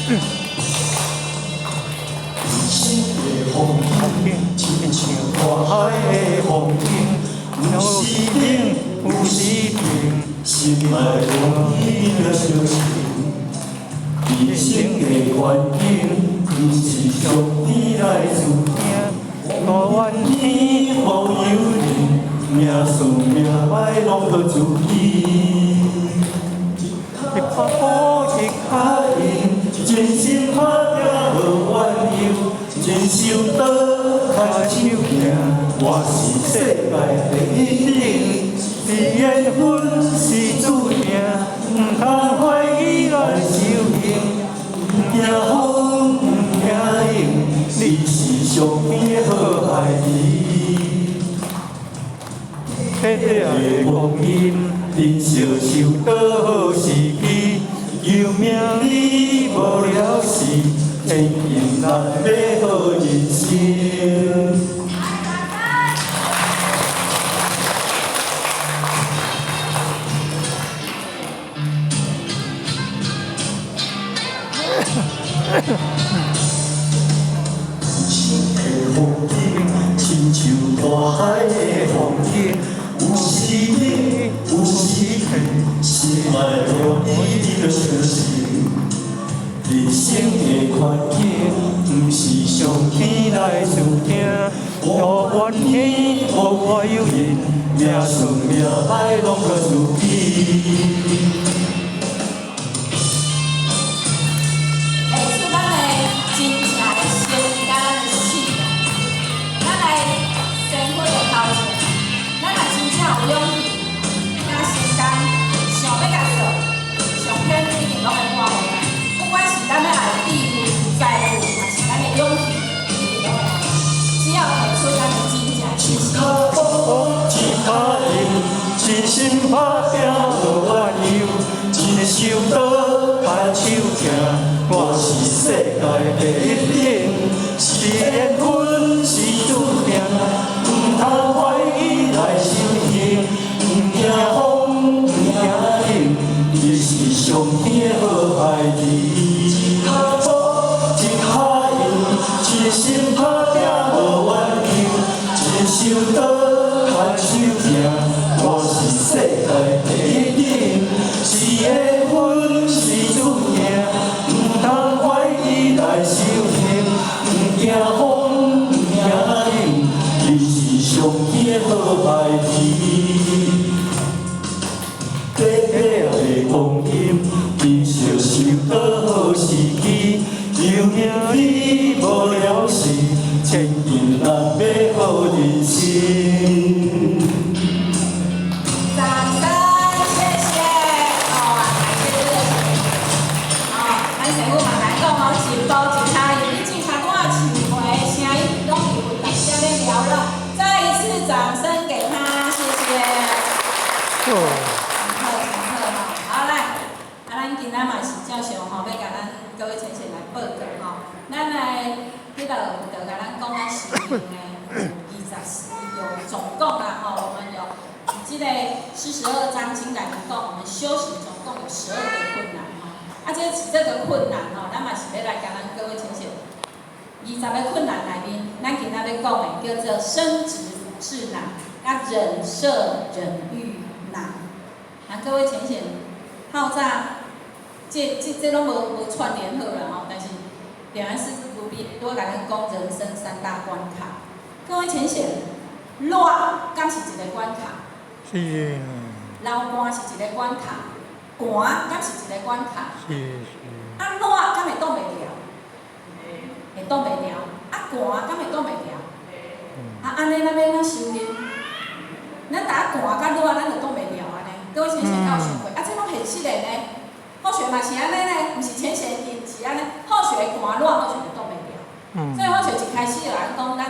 人生的风景，親像大海的風景，有時冷，有時晴，心愛勇氣來相信。人生的環境，毋是上天來注定，無怨天，無尤人，命順命歹攏靠自己。一跤步一跤印，真心拍拼無怨尤，一手刀，牽手行，我是世界第一等，是緣分是注定，毋通懷疑來修行，毋驚風毋驚冷，你是上天的好孩兒。短短的光陰，珍惜受到好時機，由命裡無了時，千金難買好人生。人生的風景，親像大海的風景，有時冷，有時晴，心愛予你著相信。人生的環境，毋是上天來注定，無怨天，無尤人，命順命歹攏靠自己。提出咱的真正的心佮咱的性命，咱來生活的頭前，咱若真正有勇氣佮承擔，想欲共做，上天一定攏會看予咱。不管是咱欲愛智慧、財富，抑是咱的勇氣，一定攏會來。只要提出咱的真正信一心。跤步，一跤印，真心拍拼無怨尤，一手刀，牽手行，我是世界第一等，是緣分是注定，毋通懷疑來修行，毋驚風，毋驚冷，你是上天的好孩兒。一跤步，一跤印，真心拍拼無怨尤，一手刀，牽手行，我是世界第一等，是緣分是注定，毋通懷疑來修行，毋驚風，毋驚冷，你是上天的好孩兒。短短的光陰，珍惜受到好時機，由命裡無了時，千金難買好人生。掌聲，謝謝。哦，感謝這個。哦，咱師父嘛來講哦，一步一跤印，你真較我唱歌的聲音攏伫大家咧聊了。再一次掌聲給他，謝謝。哦，真好，真好吼。好來，啊，咱今仔嘛是照常吼，欲共咱各位淺顯來報告吼。咱來彼個有著共咱講咱修行的有24，有總共啦吼，我們有這個42章經來講，我們修行總共有12個困難吼。啊，這是這個困難吼，咱嘛是欲來共咱各位淺顯。20個困難內面，咱今仔欲講的叫做生殖服侍難，佮忍色忍欲難。啊，各位淺顯，透早，這攏無串聯好啦吼，但是點安師資慈悲拄共咱講人生三大關卡。各位淺顯，熱敢是一個關卡？是。流汗是一個關卡，寒敢是一個關卡？是是。啊，熱敢會擋袂牢？會擋袂牢。啊，寒敢會擋袂牢？啊，按呢咱欲按怎修行？咱逐寒佮熱，咱就擋袂牢按呢。各位淺顯敢有想過？啊，這攏現實的呢。好學嘛是按呢呢，毋是淺顯因是按呢。好學寒熱，好學就擋袂牢。所以好學一開始就按講，咱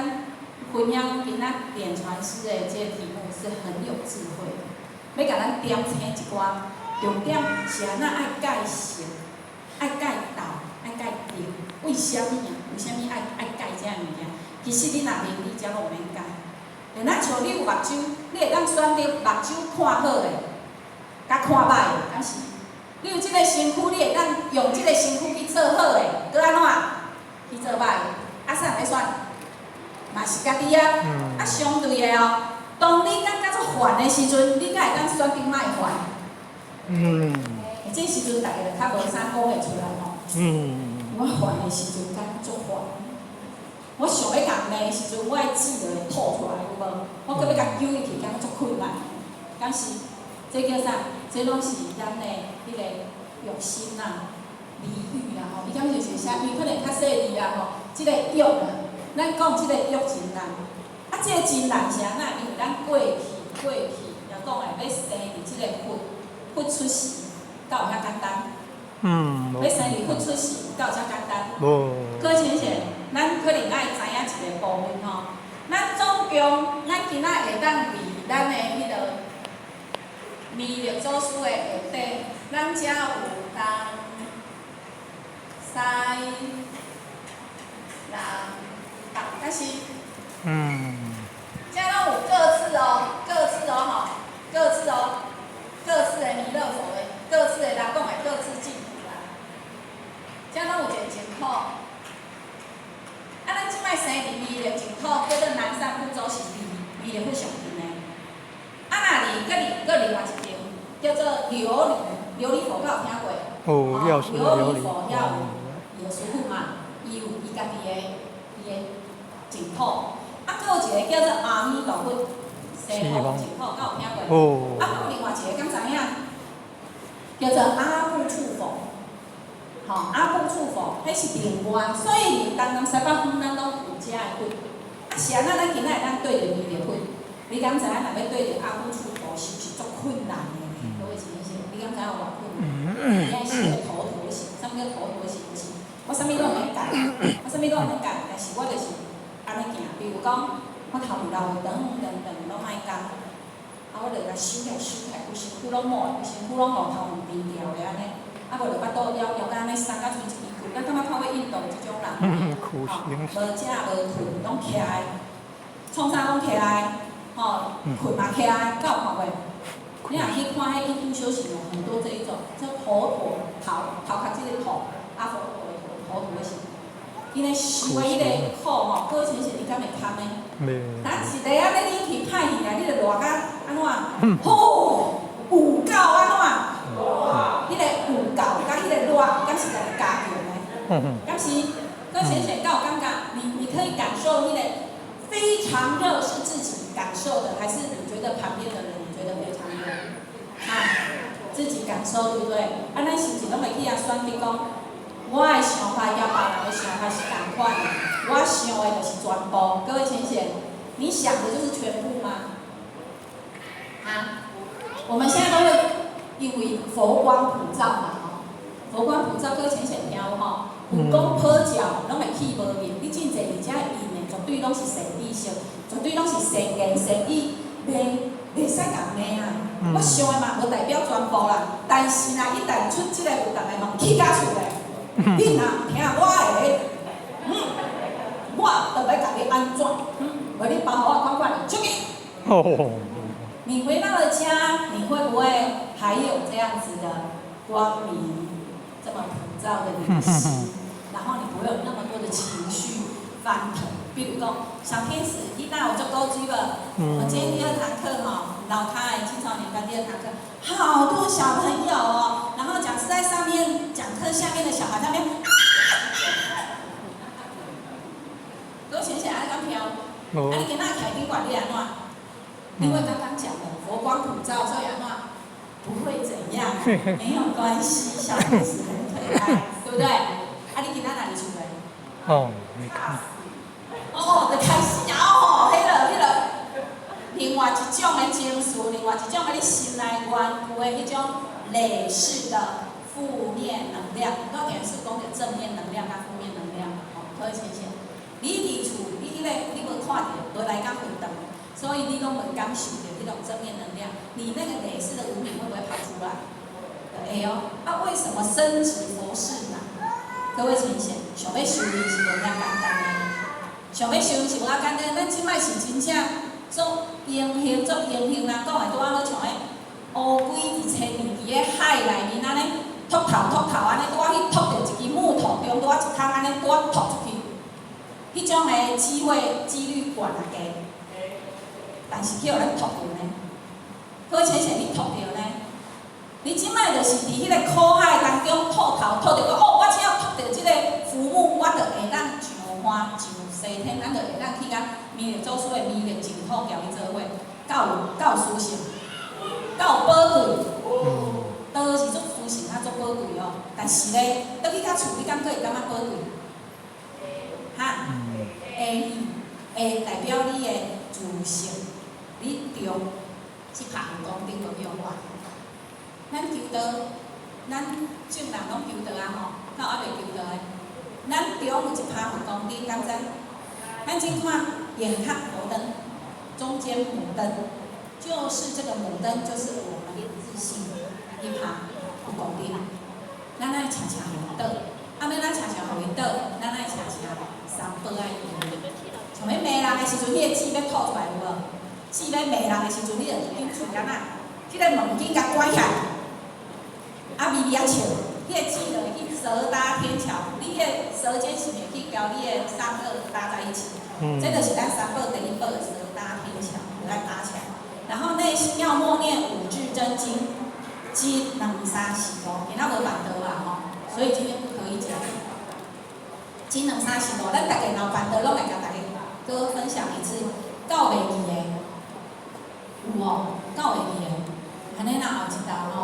分享今仔點傳師的這個題目是很有智慧的，欲共咱點醒一寡重點是按怎愛戒食、愛戒豆、愛戒甜，為啥物啊？為啥物愛戒這个物件？其實你若明理，遮攏毋免戒。若像你有目睭，你會當選擇目睭看好的，佮看歹的，敢是？你有這個身軀，你會當用這個身軀去做好的，閣按怎去做歹的？啊，啥人欲選？嘛是家己啊。啊，相對的哦，當你感覺足煩的時陣，你敢會當選擇莫煩？這時陣大家就較無啥講會出來吼。我煩的時陣敢足煩，我想欲共罵的時陣，我的舌就會吐出來，有無？我閣欲共揪入去，感覺足困難。敢是？這叫啥？這攏是咱的彼個欲心啊、離欲啦吼。你感覺是啥？伊可能較細膩啦吼。這個欲啊，咱講這個欲真難。啊，這個真難是按怎？因為咱過去過去，若講的欲生佇這個佛佛出世，敢有遐簡單？欲生佇佛出世，敢有遮簡單？無。閣親像，咱可能愛知影一個部分吼。咱總共，咱今仔會當佇咱的彼個彌勒祖師的下底，咱遮有東、西、南、北，敢是？嗯。遮攏有各自哦，各自哦吼，各自哦，各自的彌勒佛的，各自的人講的各自淨土啦。遮攏有一個淨土。啊，咱這擺生佇彌勒淨土，叫做南贍部洲，是離彌勒佛上近的。啊，若離閣離閣另外一間，叫做琉璃，琉璃佛，敢有聽過？哦，藥師琉璃佛遐有伊的師父嘛，伊有伊家己的伊的淨土。啊，閣有一個叫做阿彌陀佛，西方淨土，敢有聽過？哦。啊，閣有另外一個敢知影？叫做阿部處佛。吼，阿部處佛，彼是另外，所以東南西北方咱攏有遮的佛。啊，是按怎咱今仔會當對著彌勒佛？你敢知影若欲對著阿部處佛，是毋是足困難的？各位先生，你敢知影有偌困難？你愛修頭陀行，啥物叫頭陀行？就是我啥物攏毋免改，我啥物攏毋免改，但是我就是按呢行。比如講，我頭毛留長長長攏莫剪，啊，我就共收起來收起來，規身軀攏毛，規身軀攏毛頭毛挃掉的按呢。啊，無就腹肚枵枵甲按呢鬆甲賰一支棍，咱感覺看過印度這種人，吼，無食無睏，攏徛的，創啥攏徛的，吼，睏嘛徛的，敢有看過？你若去看彼印度修行有很多這一種，叫頭陀頭頭殼這個頭，阿佛陀的頭頭陀是，𪜶咧受的彼個苦吼，各位先生你敢會堪的？咱一個按呢冷氣歹去啊，你就熱甲按怎？吼，有夠按怎？彼個有夠佮彼個熱，敢是共加強的？敢是？各位先生敢有感覺？你可以感受彼個非常熱是自己感受的，還是你覺得旁邊的人你覺得非常熱？啊，自己感受對不對？啊，咱是毋是攏會去遐選擇講，我的想法佮別人的想法是仝款的，我想的就是全部。各位淺顯，你想的就是全部嗎？啊，我們現在都會因為佛光普照嘛，吼，佛光普照，各位淺顯聽有吼？佛光普照，攏會去無明。你真濟佇遮印的，絕對攏是善知識，絕對攏是善言善語，袂使共罵啊！我想的嘛無代表全部啦，但是若一旦出這個佛堂的門去到厝的，你若毋聽我的，我就欲共你按怎？無你包予我看看，出去！你回到了家，你會不會還有這樣子的光明，這麼普照的靈心？然後你不會有那麼多的情緒翻騰。比如講，小天使，你哪有足古錐無？我今天第二堂課吼，老開青少年班第二堂課，好多小朋友哦。然後講師在上面講課，下面的小孩在那邊，都淺顯按呢敢聽？啊，你今仔徛頂懸，你按怎？因為剛剛講的佛光普照，所以按怎不會怎樣，沒有關係，小天使很可愛，對不對？啊，你今仔哪裡出來？哦，沒看。哦，就開始啊！哦，彼個另外一種的情緒，另外一種的你心內原有的彼種累世的負面能量。我今日是講著正面能量佮負面能量，吼，各位淺顯。你佇厝，你彼個你無看著，無來到佛堂，所以你攏無感受著彼種正面能量。你那個累世的無明會不會跑出來？會哦。啊，為什麼深植佛事難？各位淺顯，想欲修煉是無遐簡單的。想欲修是無遐簡單，咱這擺是真正足榮幸，足榮幸人講的拄仔好像彼烏龜佇千年佇咧海內面按呢禿頭禿頭按呢，拄仔去禿著一支伫木桶中拄仔一空按呢拄仔吐出去，彼種的機會幾率懸抑低？但是去予咱瀧著呢？好淺顯你瀧著呢？你這擺就是佇彼個苦海當中吐頭吐著講，哦，我只要瀧著這个浮木，我就會當上岸上西天，咱就會當去共彌勒祖師的彌勒淨土共伊做伙，敢有敢有殊勝，敢有寶貴？道是足殊勝啊，足寶貴哦。但是咧，倒去到厝，你敢閣會感覺寶貴？哈？會會代表你的自性，你著這拍佛光燈無去予抹。咱求道，咱眾人攏求道啊吼，敢有猶未求道的？咱中有一拍佛光燈，敢知？咱請看眼看佛燈，中間母燈，就是這個母燈，就是我們自性一拍佛光燈。咱愛常常予伊倒，啊，欲按怎常常予伊倒，咱愛常常三寶愛用。像欲罵人的時陣，彼个舌欲吐出來有無？舌欲罵人的時陣，你就緊喙按怎？這个門緊共關起來，啊，微微仔笑，彼个舌就會去舌搭天橋，你彼個舌尖是毋是去共你的上顎搭在一起？這就是咱三寶第一寶的舌搭天橋，愛搭起來。然後內心要默念五字真經，一、兩、三、四、五，今仔無辦桌啊吼，所以今天不可以講。一、兩、三、四、五，咱逐家若有辦桌，攏會共逐家閣分享一次，敢有袂記的？有哦，敢有會記的？按呢若後一道吼，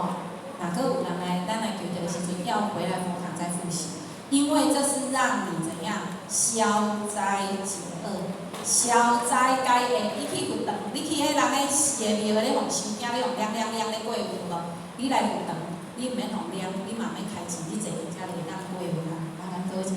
若閣有人來，咱來求道的時陣，要回來佛堂再複習，因為這是讓你怎樣消災解厄，消災解厄。你去佛堂，你去彼人咧寺的廟咧，予收驚，你予念念念咧過有無？你來佛堂，你毋免予念，你嘛免開錢，你坐佇遮就會當過有啦。麻煩各位姐姐。